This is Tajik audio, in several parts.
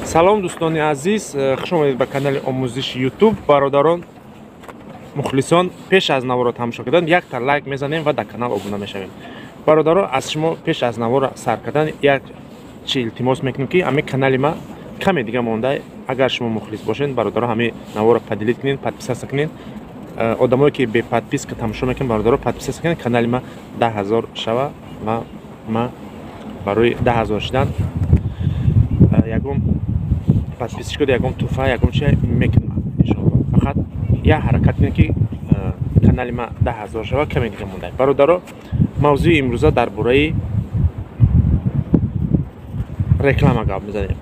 Салом, дӯстони азиз, хуш омадед ба канали омӯзиши Ютуб. Бародарон, мухлисон, пеш аз наворо тамошо кардан якта лайк мезанем ва дар канал обуна мешавем. Бародарон, аз шумо пеш аз наворо сар кардан як чи илтимос мекунем, ки ҳамин канали ма каме дига монда. Агар шумо мухлис бошед, бародарон, ҳамин наворо поделить кунед, подписаться кунед. Одамое ки бе подписка тамошо мекунед, бародаро, подписаться кунед. Канали ма 10 000 шава ва ма барои 10 000 шидан ягон подписчикода ягон туҳфа, ягон чи мекунам, иншоалло. Фақат як ҳаракат кунед, ки канали ма 10 000 шава, каме дига монда. Бародаро, мавзӯи имрӯза дар бораи реклама гап мезанем.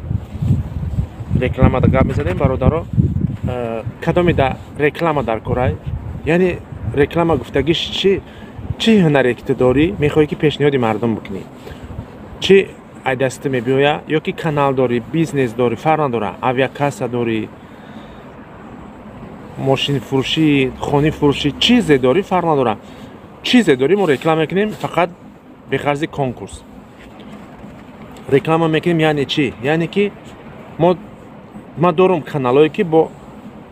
Рекламада гап мезанем, бародаро. Кадоме да реклама дар корай, яъне реклама гуфтагиш чи? Чӣ ҳунаре ки ту дорӣ, мехоҳӣ ки пешниҳоди мардум бикунӣ, чӣ ай дасти мебиёя, ё ки канал дорӣ, бизнес дорӣ, фарқ надора, авиакасса дорӣ, мошинфурӯшӣ, хонифурӯшӣ, чизе дорӣ, фарқ надора, чизе дорӣ, мо реклама мекунем. Фақат беғарзи конкурс реклама мекунем. Яъне чӣ? Яъне ки мо, ман дорум каналое ки бо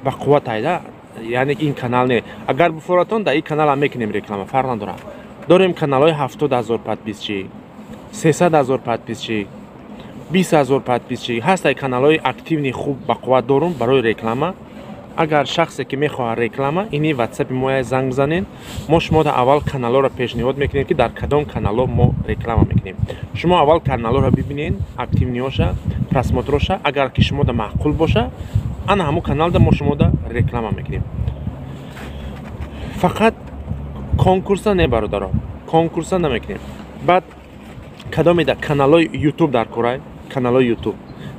ба қувват айда, яъне ин канал не, агар буфоратон, дар ин каналам мекунем реклама, фарқ надорад. Дорем каналҳои 70 000 подписчик, 300 000 подписчик, 20 000 подписчик ҳастай. Каналҳои активный, хуб, бақувват дорум барои реклама. Агар шахсе ки мехоҳад реклама, ини ватсапи моя занг бизанед. Мо шумода аввал каналҳоро пешниҳод мекунем, ки дар кадом каналҳо мо реклама мекунем. Шумо аввал каналҳоро бибинед, активныйоша, просмотроша. Агар ки шумода маъқул боша, ана ҳамун каналда мо шумода реклама мекунем. Фақат конкурса не, бародаро, конкурса намекунем. Баъд кадомеда каналҳои Ютуб дар корай? Каналҳои Ютуб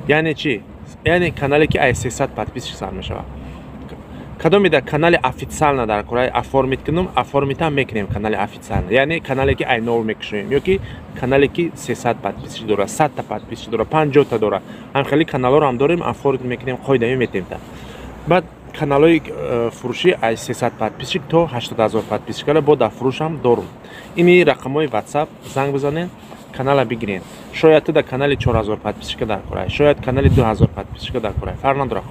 яъне чӣ? Яъне канале ки ай 300 подписчик сар мешавад. Кадомеда канали официально дар корай, оформить кунум? Оформитам мекунем канали официально, яъне канале ки ай нов мекушоем, ё ки канале ки 300 подписчик дора, 100-та подписчик дора, 50-та дора. Ҳам хеле каналҳоро ҳам дорем, оформить мекунем, қоидаи метемта. Баъд каналҳои фурӯшӣ ай 300 подписчик то 80 000 подписчикара бо дар фурӯшам дорум. Ини рақамҳои Ватсап, занг бизанед, канала бигиред. Шояд ту дар канали 4000 подписчика дар корай, шояд канали 2000 подписчика дар корай, фарқ надорад,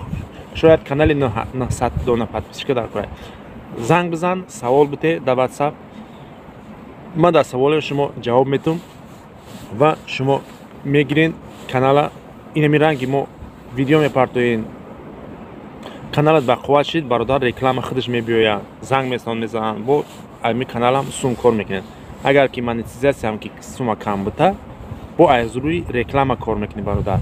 шояд канали 900 дона подписчика дар корай. Занг бизан, савол бите дар Ватсап, ман дар саволи шумо ҷавоб метум ва шумо мегирен канала. Инами ранги мо видео мепартоен, каналат ба қувват шид, бародар, реклама худаш мебиёяд, занг месон мезананд, бо ами каналам сум кор мекунед. Агар ки монетизатсиям ки сума кам бута, бо аз рӯи реклама кор мекунӣ, бародар.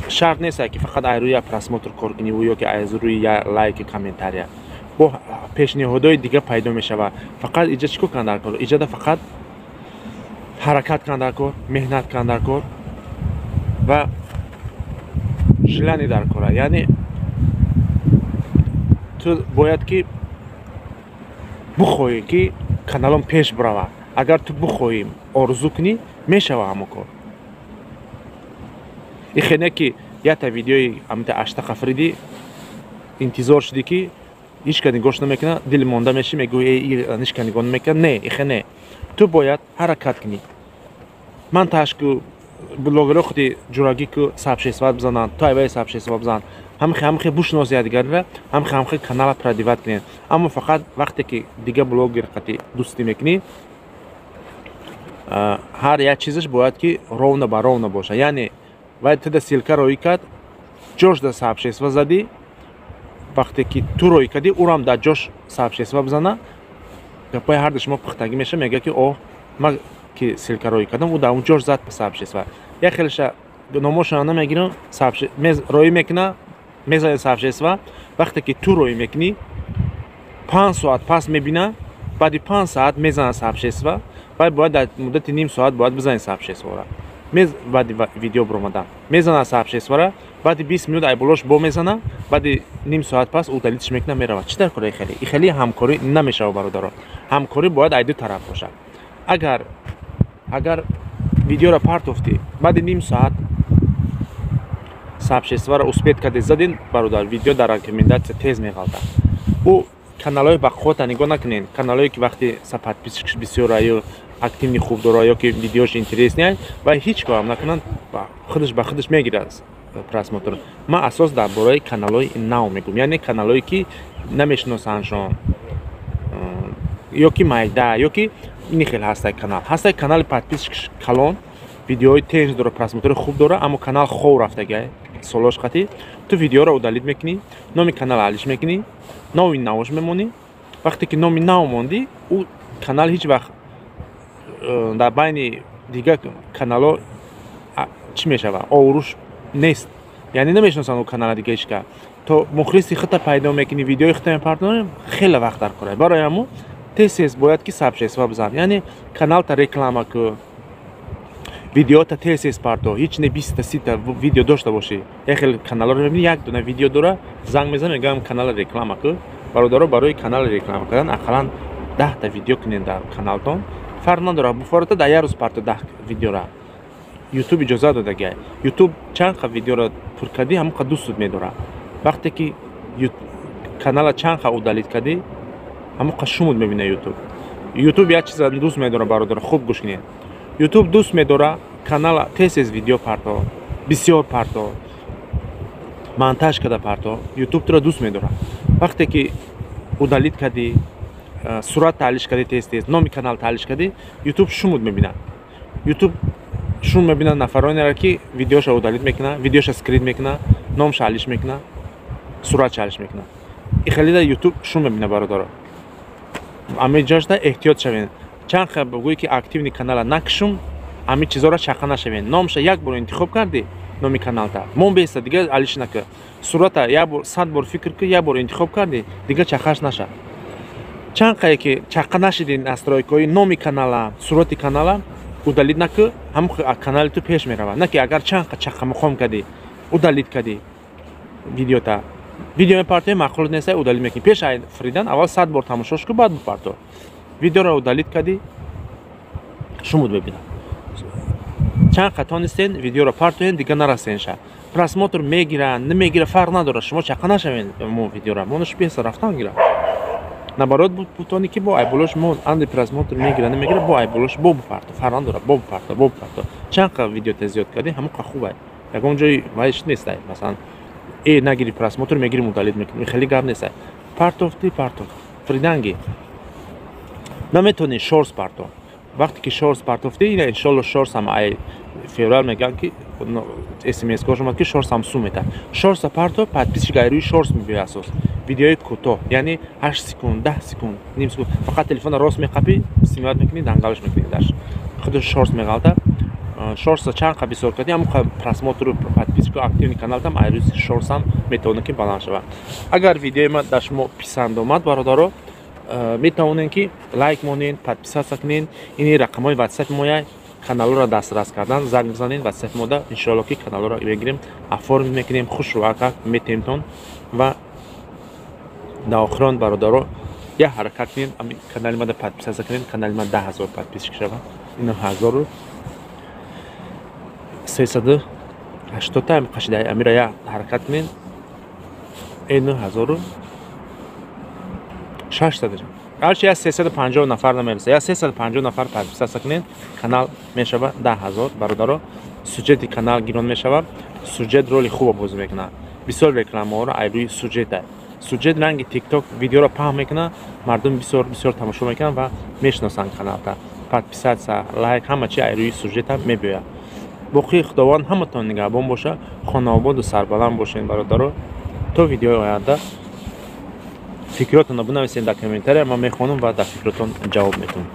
Шарт нест, ки фақат аз рӯи я просмотр кор кунӣ ё ки аз рӯи я лайки, комментария. Бо пешниҳодҳои дига пайдо мешавад. Фақат иҷа чӣ кор кунад дар кор? Иҷада фақат ҳаракат кунад дар кор, меҳнат кунад дар кор ва желание дар кора. Яъне ту бояд ки бухоҳӣ, ки каналон пеш биравад. Агар ту бухоҳӣ, орзу кунӣ, мешава ҳамон кор. Ихе не ки якта видеои амита ашта қафриди, интизор шудӣ, ки ҳеч ка нигоҳш намекунад, дили монда мешӣ, мегӯӣ: «Э, ҳеч ка нигоҳ намекунад». Не, ихе не, ту бояд ҳаракат кунӣ. Ман ташку блогерҳо худи ҷурагӣ ку сообщество бизананд, ту айваи сообщество бизан, ҳамхе ҳамхе бушноси якдигарра, ҳамхе ҳамхе канала продвигать кунед. Аммо фақат вақте ки дига блогер қати дӯстӣ мекунӣ, ҳар як чизаш бояд ки ровно ба ровно бошад. Яъне вай туда ссылка роӣ кард, ҷош да сообщество задӣ, вақте ки ту роӣ кардӣ, ӯрам дар ҷош сообщество бизана, гапҳои ҳарду шумо пухтагӣ меша. Мегӯяд, ки о, ма ки ссылка роӣ кардам, ӯ дар он ҷош зад сообщество. Як хелеша номошона намегирам, роӣ мекуна, мезане сообщество. Вақте ки ту роӣ мекунӣ, 5 соат пас мебина, баъди 5 саат мезана сообщество. Вай бояд дар муддати ним соат бояд бизани сообществора. Баъди видео биромадан мезана сообществора, баъди 20 минут айболош бо мезана, баъди ним соат пас удалитьш мекуна, меравад. Чӣ дар кора? Хеле ихеле ҳамкорӣ намешавад, бародаро. Ҳамкорӣ бояд ай ду тараф бошад. Агар видеоро партофтӣ, баъди ним соат сообществора успеть карди, задин, бародар, видео дар рекомендация тез меғалтад. Ӯ каналҳои бақуввата нигоҳ накунед, каналҳое ки вақте подписчикш бисёра ё активный хуб дора, ё ки видеош интересный, ва ҳеҷ корам накунанд, худаш ба худаш мегирад. Просмотр ман асос дар бораи каналҳои нав мегӯм, яъне каналҳое, ки намешиносандшон ё ки майда, ё ки ини хел ҳастай канал. Ҳастай канали подписчик калон, видеои тенж дора, просмотри хуб дора, аммо канал хов рафтагай солош қатӣ. Ту видеоро удалить мекунӣ, номи канал алиш мекунӣ, номи навош мемонӣ. Вақте ки номи нав мондӣ, ӯ канал ҳеҷ вақт дар байни дигар каналҳо чӣ мешавад, овруш нест, яъне намешиносанд ӯ канала дига ҳечка. То мухлиси худта пайдо мекунӣ, видеои худта мепартонӣ, хеле вақт дар кора. Барои ҳамун тез тез бояд ки сообщество бизан, яъне каналта реклама ку, видеота тез тез парто, ҳеҷ не 20-та, 30-та видео дошта бошӣ. Як хел каналҳоро мебинӣ, як дона видео дора, занг мезанам, мегӯям, канала реклама ку. Бародаро, барои канали реклама кардан ақаллан 10-та видео кунед дар каналтон. Фарқ надорад, буфората дар як рӯз парто 10 видеора, Ютуб иҷозат додагиай. Ютуб чанд қа видеоро пур кардӣ, ҳамон қа дӯстут медорад. Вақте ки канала чанд қа удалить кардӣ, ҳамон қа шумуд мебина Ютуб. Ютуб як чиза дӯст медорад, бародаро, хуб гӯш кунед. Ютуб дӯст медорад канала тез тез видео парто, бисёр парто, монтаж карда парто. Ютуб туро дӯст медорад. Вақте ки удалить кардӣ, сурат таҳлиш кардӣ, тез тез номи канал таҳлиш кардӣ, Ютуб шумуд мебинад. Ютуб шум мебинад нафаронеро, ки видеоша удалить мекунад, видеоша скрыть мекунад, номша алиш мекунад, суратша алиш мекунад. И хелида Ютуб шум мебинад. Бародаро, ами ҷошда эҳтиёт шавед. Чанд ха бигӯӣ, ки активный канала накушум, ами чизоро чақа нашавед. Номша як бор интихоб кардӣ, номи каналта мон беста, дигар алиш накар. Сурата як бор 100 бор фикр ку, як бор интихоб кардӣ, дигар чақаш наша. Чанд қае ки чақа нашиди, настройкаҳои номи канала, сурати канала удалить накӯ, ҳамон канали ту пеш меравад. На ки агар чанд қа чақамуқом кардӣ, удалить кардӣ видеота, видео мепартои, маъқул неста, удалить мекунӣ. Пеш фридан аввал 100 бор тамошош ку, баъд бипарто. Видеоро удалить кардӣ, шумуд мебинад. Чанд қа тонистен видеоро партоен, дигар нарасенша. Просмотр мегира, намегира, фарқ надорад, шумо чақа нашавед. Мо видеора монаш беса рафтан гира, наоборот, бутоне ки бо айболош мо анди просмотр мегира, намегира, бо айболош бо бупарто, фарқ надорад, бо бупарто, бо бупарто. Чанд қа видеота зиёд кардӣ, ҳамон қа хуб. Ай ягон ҷои вайш нестай, масалан, нагири просмотр, мегирим, удалить мекунем, хеле гап нестай. Партофти, партоф фриданги. Наметавонӣ, шортс парто. Вақте ки шортс партофтӣ, ина иншолло шортс ҳам ай феврал мегӯянд, ки смс кош омад, ки шортс ҳам сум метад. Шортса парто, подписчик ай рӯи шортс мебиёяд. Асос видеои кӯтоҳ, яъне 8 секунд, 10 секунд, ним секунд. Фақат телефона рост меқапӣ, снимать мекунӣ, дангалаш мекунӣ, даш худаш шортс меғалта. Шортса чанд қа бисёр кардӣ, ҳамон қа просмотру, подписчику, активный каналтам ай рӯзи шортсам метавонад, ки баланд шавад. Агар видеои ман дар шумо писанд омад, бародаро, метавонед, ки лайк монед, подписаться кунед. Ини рақамҳои ватсапи моя, каналҳоро дастрас кардан занг бизанед ватсапи мода. Иншоалло, ки каналҳоро мегирем, оформить мекунем, хушрӯака метемтон. Ва дар охирон, бародаро, як ҳаракат кунед, канали мада подписаться кунед. Канали ма 10 000 подписчик шавад. Ино 1380-та қашида, амира як ҳаракат кунед. 9600, гарчи як 350 нафар намереса, як 350 нафар подписаться кунед, канал мешава 10 000. Бародаро, сюжети канал гирон мешава. Сюжет роли хуба бозӣ мекунад. Бисёр рекламаҳоро ай рӯи сюжета. Сюжет ранги Тикток видеоро паҳн мекунад, мардум бисёр бисёр тамошо мекунанд ва мешиносанд каналта. Подписаться, лайк, ҳама чи ай рӯи сюжета мебиёяд. Боқии Худованд ҳаматон нигаҳбон боша, хонаободу сарбаланд бошед, бародаро. То видеои оянда. Фикротонро бинависед дар комментария, ман мехонам ва дар фикротон ҷавоб метавонам.